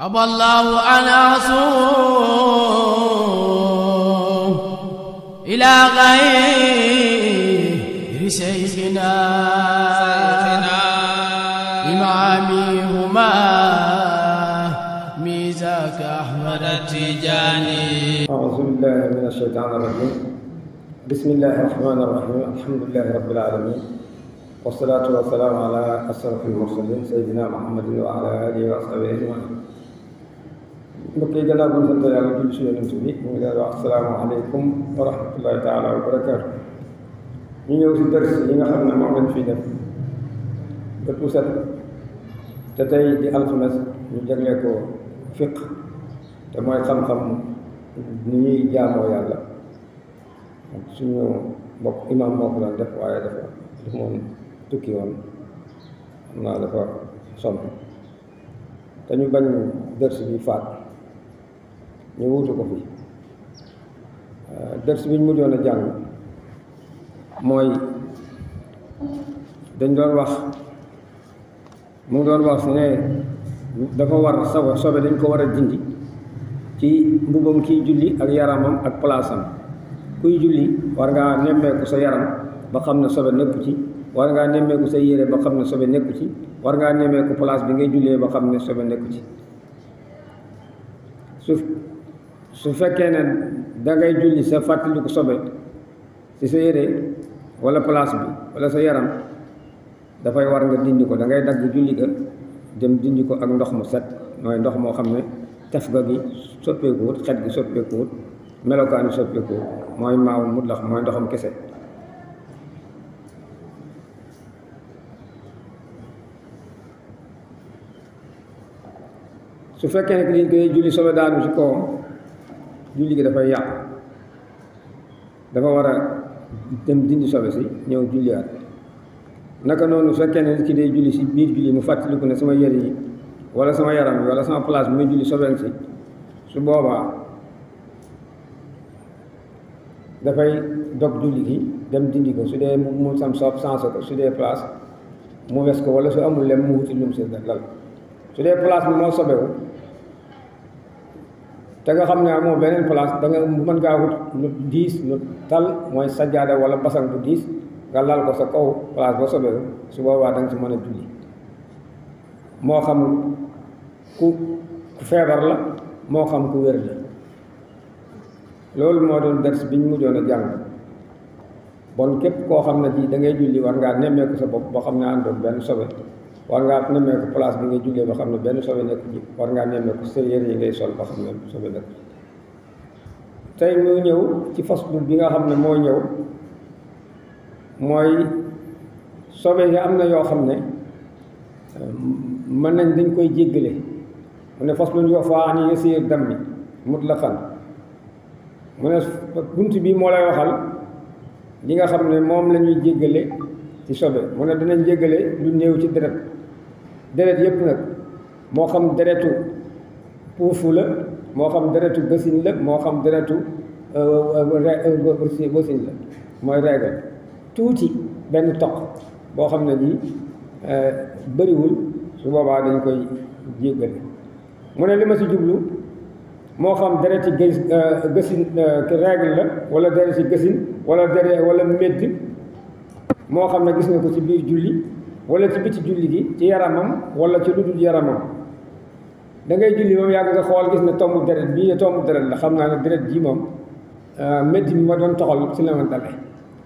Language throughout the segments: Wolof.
أبى الله أن أصوم إلى غير شيخنا إمامي هما ميزاك أحمد التجاني. أعوذ بالله من الشيطان الرجيم. بسم الله الرحمن الرحيم. الحمد لله رب العالمين، والصلاة والسلام على أشرف المرسلين سيدنا محمد وعلى آله وصحبه أجمعين. mbokk yi gannaaw bu ñu sant yàlla julli si yonent bi ñu ngi leen wax asalaamaaleykum wa rahmatullahi taala wa barakaatu. ñu ñëw si dërs yi nga xam ne moom lañ fiy def bët bu set te tey di alxames ñu jagle ko fiq te mooy xam-xam ni ñuy jaamoo yàlla. suñu mbokk imam moo ko doon def waaye dafa moom tukki woon xam naa dafa sonn te ñu bañ dërs bi faat ñu wutu ko fi. dërs bi ñu mujjoon a jàng mooy dañ doon wax mu doon wax ne dafa war sobe dañ ko war a dindi ci mbubam kiy julli ak yaramam ak palaasam. kuy julli war ngaa nemmeeku sa yaram ba xam ne sobe nekku ci, war ngaa nemmeeku sa yére ba xam ne sobe nekku ci, war ngaa nemmeeku place bi ngay jullee ba xam ne sobe nekku ci. su fekkee ne dangay julli sa fàttaliku sobe ci sa yére wala place bi wala sa yaram dafay war nga dindi ko. dangay dagg julli ga dem dindi ko ak ndox mu set, mooy ndox moo xam ne tefga gi soppeekuwut, xet gi soppeekuwut, melokaan bi soppeekuwut, mooy maaw mutlax, mooy ndoxam kese. su fekkee ne dañ koy julli sobe daanu ci kawam julli gi dafay yàqu, dafa war a dem dindi sobe si ñëw julliwaat. naka noonu su fekkee ne nit ki day julli si biir julli mu fàttaliku ne sama yére yi wala sama yaram bi wala sama place bi muy julli sobeen si, su boobaa dafay dog julli gi dem dindi ko. su dee mu sam soob sensé ko, su dee place mu wes ko, wala su amul lem mu wuti lum si lal. su dee place bi moo sobewu te nga xam ne amoo beneen place, da nga mën ngaa wut lu diis lu tal, mooy sajjaada wala basang bu diis nga lal ko sa kaw place ba sobewu. su boobaa da nga si mën a julli, moo xam ku feebar la moo xam ku wér la. loolu moo doon ders bi ñu mujjoon a jàng. bon képp koo xam ne ji da ngay julli war ngaa nemmeeku sa bopp ba xam ne àndoon benn sobe, war ngaa nemmeeku place bi ngay jullee ba xam ne benn sobe nekk ji, war ngaa nemmeeku sa yére yi ngay sol ba xam ne sobe nekk. tey mu ñëw ci faslu bi nga xam ne moo ñëw mooy sobe yi am na yoo xam ne mën nañ dañ koy jéggale. mu ne faslun yu'faa an yasiir dammi mutlaqan. mu ne bunt bi moo lay waxal li nga xam ne moom la ñuy jéggale ci sobe. mu ne dinañ jéggale lu néew ci deret yépp nag, moo xam deretu puufu la, moo xam deretu gësin la, moo xam deretu bësin la, mooy reegal. tuuti benn toq boo xam ne nii bëriwul, su boobaa dañ koy jéggale. mu ne li ma ci jublu moo xam dereti gësin ki règle la, wala dereti gësin wala wala médd, moo xam ne gis nga ko ci biir julli wala ci biti julli gi, ci yaramam wala ci lu dul yaramam. da ngay julli moom yàgg nga xool gis ne tombu deret bii tombu deret la, xam naa ne deret ji moom médd bi ma doon toxal ci la ma dale,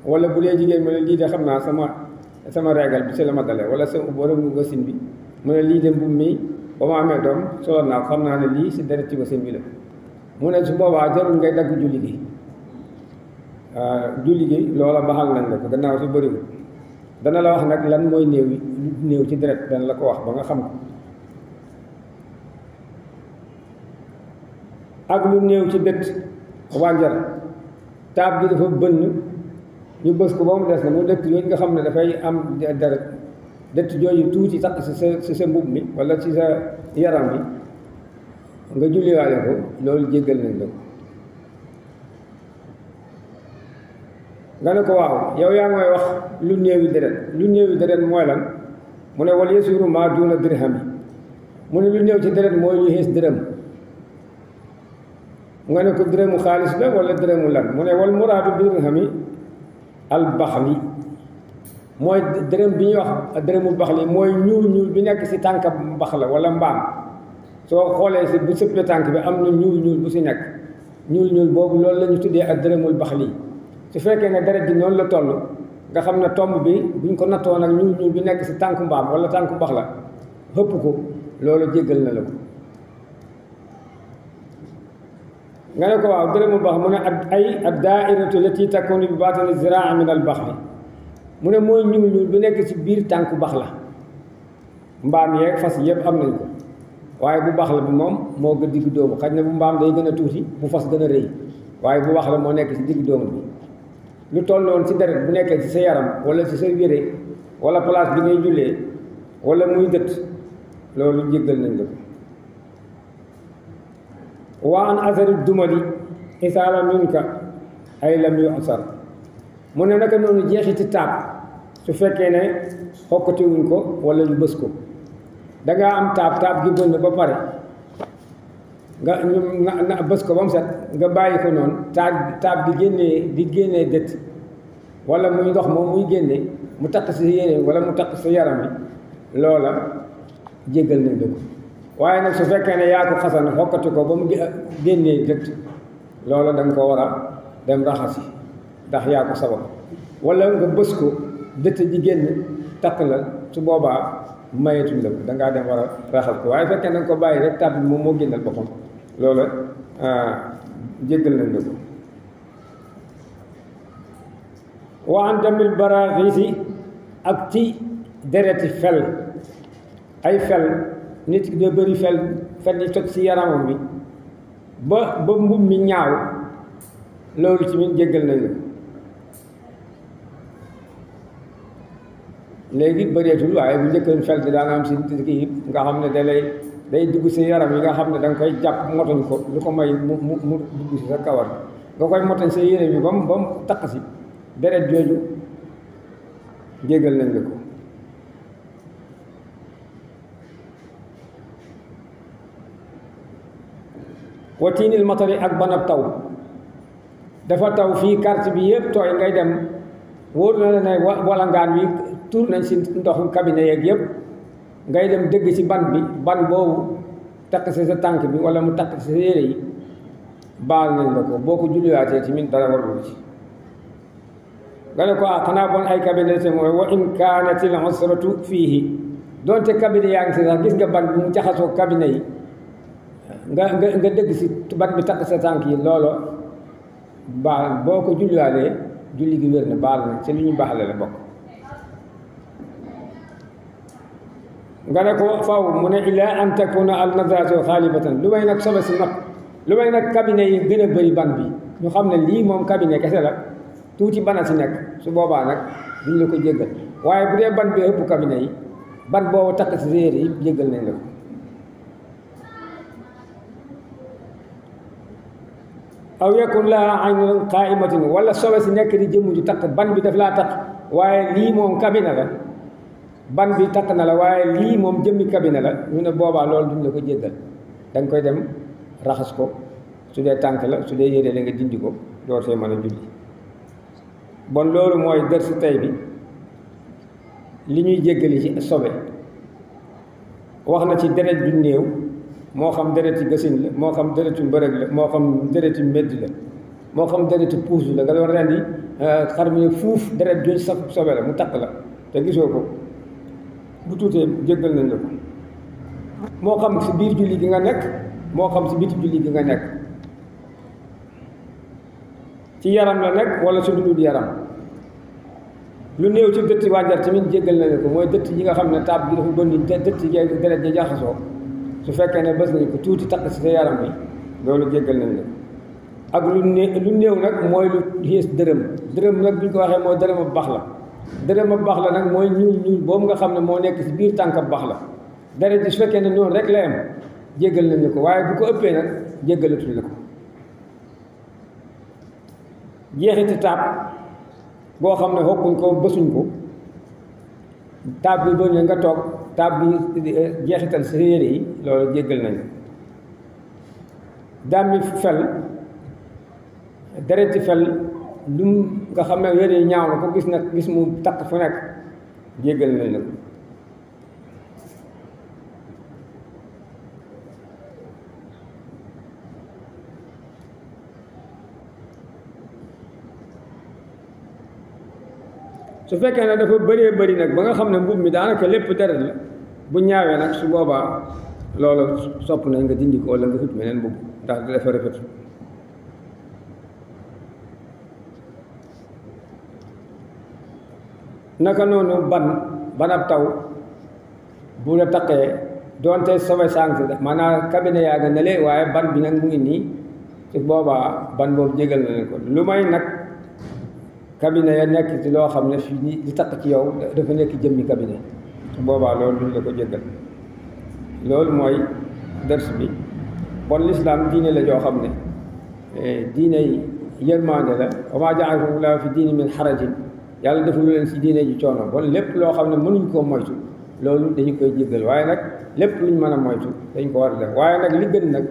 wala bu dee jigéen mu ne lii de xam naa sama règle bi ci la ma dale, wala sama borom gësin bi mu ne lii de mbubb mi ba ma amee doom solo naa ko, xam naa ne lii si deret ci gësin bi la. mu ne su boobaa jarul ngay dagg julli gi. julli gi loola baxal nañ la ko gannaaw si bëriwul. dana la wax nag lan mooy néew ci deret, dana la ko wax ba nga xam ko. ak lu néew ci dëtt wànjar, taab gi dafa bënn ñu bës ko ba mu des na mu dëtt yooyu nga xam ne dafay am deret, dëtt jooju tuuti sax si sa mbubb mi wala ci sa yaram bi nga julliwaale ko, loolu jéggal nañ la ko. nga ne ko waaw yow yaa ngi may wax lu néewi deret mooy lan? mu ne wal yasiru maa duuna dirhami. mu ne lu néew ci deret mooy lu xees dërëm nga ne ko dërëmu xaalis la wala dërëmu lan mu ne wal muraadu bi dirhami al baxli mooy dërëm bi ñuy wax dërëmu baxli mooy ñuul bi nekk si tànka bax la wala mbaam soo xoolee si bu sëppee tànk bi am na ñuul bu si nekk ñuul boobu loolu la ñu tuddee ak dërëmul baxli su fekkee ne deret ji noonu la toll nga xam ne tomb bi buñ ko nattoon ak ñuul bi nekk si tànku mbaam wala tànku bax la xëpp ko loolu jéggal na la ko nga ne ko waaw dërëmul bax mu ne ad daairatu lati takunu bi baatini ziraa min al baxli mu ne mooy ñuul bi nekk ci biir tànku bax la mbaam yeeg fas yëpp am nañ ko waaye bu bax la bi moom moo gën diggu dóomu xaj na bu mbaam day gën a tuuti bu fas gën a rëy waaye bu bax la moo nekk ci diggu dóomu bi lu toll noonu ci deret bu nekkee ci sa yaram wala ci sa yére wala place bi ngay jullee wala muy dët loolu jéggal nañ la ko waa an asari dumali isaala minka ay lam yu asar mu ne naka noonu jeexiti taab su fekkee ne xokkatiwuñ ko wala ñu bës ko dangaa am taab gi bënn ba pare nga bës ko ba mu set nga bàyyi ko noonu taab di génnee dët wala muy ndox moom muy génne mu takk si yére wala mu takk si yaram bi loola jéggal nañ la ko waaye nag su fekkee ne yaa ko xasan xokkati ko ba mu génnee dët loola da nga ko war a dem raxasi ndax yaa ko sabab wala nga bës ko dëtt ji génn takk la su boobaa mayetuñ la ko dangaa dem war a raxas ko waaye fekkee na nga ko bàyyi rek tàbbi moom moo génnal boppam loola jéggal nañ la ko wa an damil baraxisi ak ci dereti fel ay fel nit ki da bëri fel yi toj ci yaramam bi ba mbub mi ñaaw loolu ci min jéggal nañ la ko léegi bëreetul waaye bu njëkkoon fel di daan am si kii nga xam ne day dugg si yaram yi nga xam ne da nga koy jàpp motoñ ko lu ko may mu dugg si sa kawar nga koy motoñ sa yére bi ba mu takk si deret jooju jéggal nañ la ko watiinil matari ak banab taw dafa taw fii quartier bi yëpp tooy ngay dem wóor na la ne walangaan wi tuur nañ si ndoxu cabinet yeeg yëpp ngay dem dëgg ci ban boobu takk si sa tànk bi wala mu takk si sa yére yi baal nañ la ko boo ko julliwaatee tamit dara warul ci nga ne ko xanaa bon ay cabinet te mooy wa in kaanatil usratu fiihi doonte cabinet yaa ngi si sax gis nga ban bi mu jaxasoo cabinet yi nga dëgg si ban bi takk sa tànk yi loolo baal boo ko julliwaalee julli gi wér na baal na ci li ñu baaxale la bokk nga ne ko faw mu ne illa an takuna al nazaatu xaalibatan lu may nag sobe si nag lu may nag cabinet yi gën a bëri ban bi ñu xam ne lii moom cabinet kese la tuuti bana si nekk su boobaa nag duñ la ko jéggal waaye bu dee ban bi ëpp cabinet yi ban boobu takk si séer yi jéggal nañ la ko aw yakun laa aynun qaimatin wala sobe si nekk di jëmm ju takk ban bi daf laa takk waaye lii moom cabinet la ban bi takk na la waaye lii moom jëmmi cabinet la ñu ne boobaa loolu duñ la ko jéggal da nga koy dem raxas ko su dee tànk la su dee yére la nga dindi ko door see mën a julli bon loolu mooy dër si tey bi li ñuy jéggali ci sobe wax na ci deret ju néew moo xam dereti gasin la moo xam deretu mbërëg la moo xam dereti médd la moo xam dereti puus la nga doon rendi xar mi ne fuuf deret jooju saf sobe la mu takk la te gisoo ko bu tuutee jéggal nañ la ko moo xam si biir julli gi nga nekk moo xam si biti julli gi nga nekk ci yaram la nekk wala su dudul yaram lu néew ci dëtt wànjar tamit jéggal nañ la ko mooy dëtt yi nga xam ne taab gi dafa bënni dëtt yi deret ji jaxasoo su fekkee ne bés nañ ko tuuti takk si sa yaram bi loolu jéggal nañ la ak lu néew nag mooy lu yées dërëm nag bi ñu ko waxee mooy dërëm ab bax la dërëm ab bax la nag mooy ñuul boobu nga xam ne moo nekk si biir tànk ab bax la deret ji su fekkee ne noonu rek la am jéggal nañ la ko waaye bu ko ëppee nag jéggalatuñ la ko jeexiti taab boo xam ne xokkuñ ko bësuñ ko taab bi doon nga toog taab bi jeexital si yére yi loolu jéggal nañu dàmmi fel dereti fel lu nga xam ne yére yi ñaaw na ko gis mu takk fu nekk jéggal nañ la ko su fekkee ne dafa bëree bëri nag ba nga xam ne mbubb mi daanaka lépp deret la bu ñaawee nag su boobaa loolu sopp nañ nga dindi ko wala nga xut meneen mbubb ndax dafa rafet naka noonu ban ab taw bu la taqee doonte sobe sànq maanaam cabinet yaa nga nele waaye ban bi nag mu ngi nii su boobaa ban boobu jégal na leen ko lu may nag cabinet ya nekk ci loo xam ne fii ni di takk ci yow dafa nekk jëmmi cabinet su boobaa loolu duñ la ko jéggal loolu mooy ders bi bon l'islam diine la joo xam ne diine yërmande la wa maa ja'alakum llaahu fi diini min harajin yàlla deful leen si diine ji coono bon lépp loo xam ne mënuñ koo moytu loolu dañu koy jéggal waaye nag lépp luñ mën a moytu dañ ko war a def waaye nag li gën nag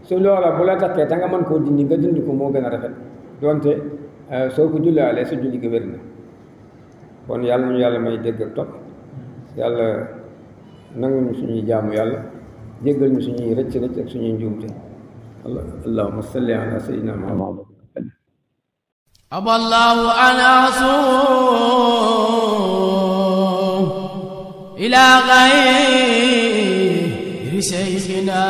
su loola bu la takkee te nga mën koo dindi nga dindi ko moo gën a rafet donte soo ko jullaalee sa julli ga wér na kon yàlla ñu yàlla may dégg ak topp yàlla nangu ñu suñuy jaamu yàlla jéggal ñu suñuy rëcc rëcc ak suñuy njuumte allahumma salli ala sayyidina Muhammad أبى الله أن أصوم إلى غير شيخنا